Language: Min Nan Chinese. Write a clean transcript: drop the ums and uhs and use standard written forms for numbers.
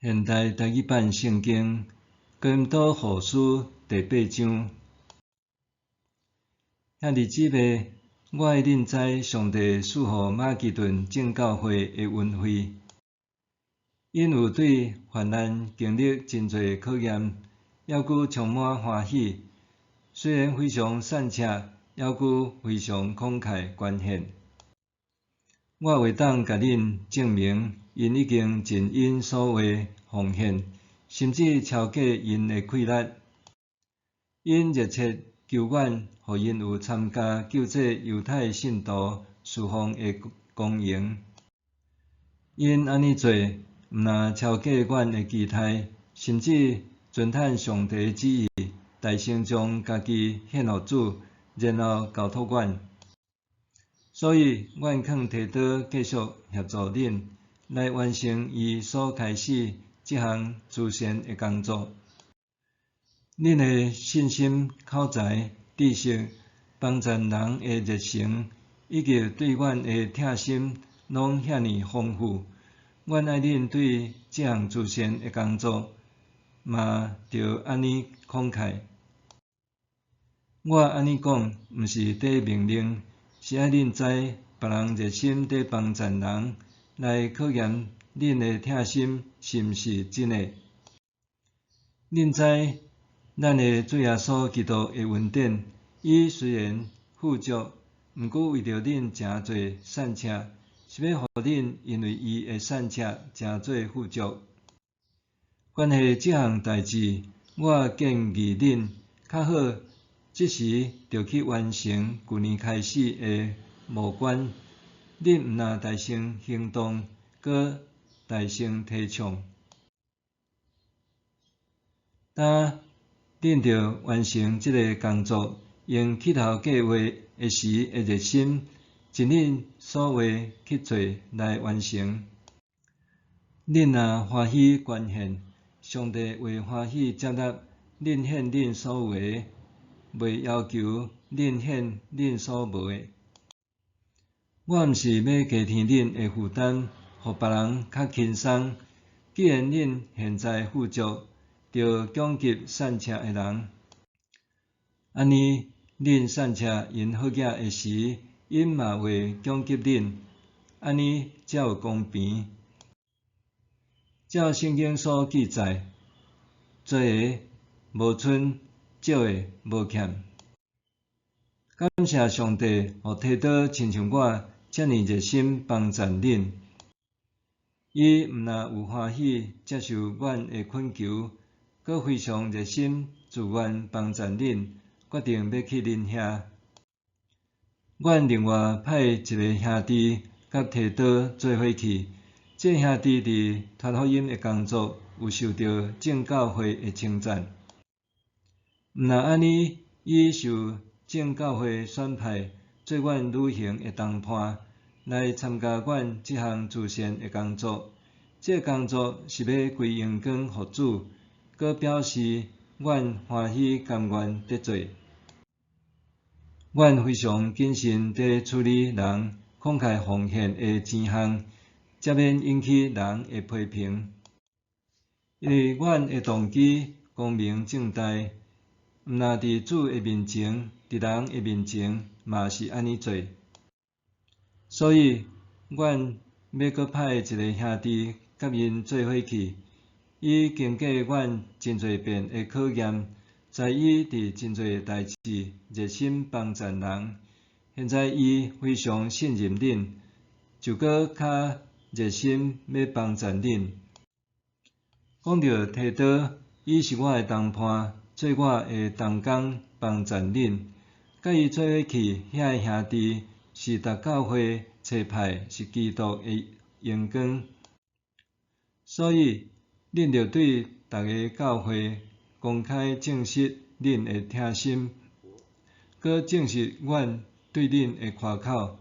現代台語版聖經哥林多後書第八章。兄弟姊妹，我愛恁知上帝賜予馬其頓眾教會的恩惠，𪜶有對患難經歷真濟考驗，猶閣充滿歡喜。雖然非常散赤，猶閣非常慷慨捐獻。我會當共恁證明，𪜶已經盡𪜶所有的奉獻，甚至超過𪜶的氣力。𪜶熱切求阮，予𪜶有參加救濟猶太信徒事奉的光榮。𪜶按呢做，毋但超過阮的期待，甚至遵趁上帝的旨意，大聲將家己獻予主，然後交託阮。所以，阮勸提多繼續協助恁，來完成伊所開始這項慈善的工作。恁的信心、口才、知識、幫贊人的熱誠，以及對阮的疼心，攏遐爾豐富。阮愛恁對這項慈善的工作，嘛著按呢慷慨。我按呢講，毋是佇命令，是愛恁知別人熱心佇幫贊人，來考驗恁的疼心是毋是真的。恁知咱的主耶穌基督的恩典，伊雖然富足，毋過為著恁成做散赤，是欲予恁因為伊的散赤成做富足。關係這項代誌，我建議恁較好這時就去完成舊年開始的募捐。恁毋但大聲行動，閣大聲提倡。當恁著完成這个工作，用起頭計劃的時的熱心，盡恁所有去做來完成。恁若歡喜捐獻，上帝會歡喜接納恁獻恁所有的，袂要求恁獻恁所無的。我毋是欲加添恁的負擔，予別人較輕鬆。既然恁現在富足，著供給散赤的人。按呢，恁散赤𪜶好額的時，𪜶嘛會供給恁，按呢才有公平。照聖經所記載，濟的無賰，少的無欠。感謝上帝，予提多親像我遮爾熱心幫贊恁。伊毋但有歡喜接受阮的懇求，閣非常熱心自願幫贊恁，決定欲去恁遐。阮另外派一个兄弟佮提多做伙去，這个兄弟佇傳福音的工作有受著眾教會的稱讚。毋但按呢，伊受眾教會選派做阮旅行的同伴，來參加阮這項慈善的工作。這个工作是欲歸榮光予主，閣表示阮歡喜甘願得做。阮非常謹慎佇處理人慷慨奉獻的錢項，才免引起人的批評。因為阮的動機光明正大，毋但佇主的面前，佇人的面前嘛是按呢做。所以，阮欲閣派一个兄弟佮𪜶做伙去，伊經過阮真濟遍的考驗，知伊佇真濟代誌熱心幫贊人。現在伊非常信任恁，就閣較熱心欲幫贊恁。講著提多，伊是我的同伴，做我的同工幫贊恁。佮伊做伙去遐个兄弟，是逐教會差派，是基督的榮光。所以，恁著對逐个教會公開證實恁的疼心，閣證實阮對恁的誇口。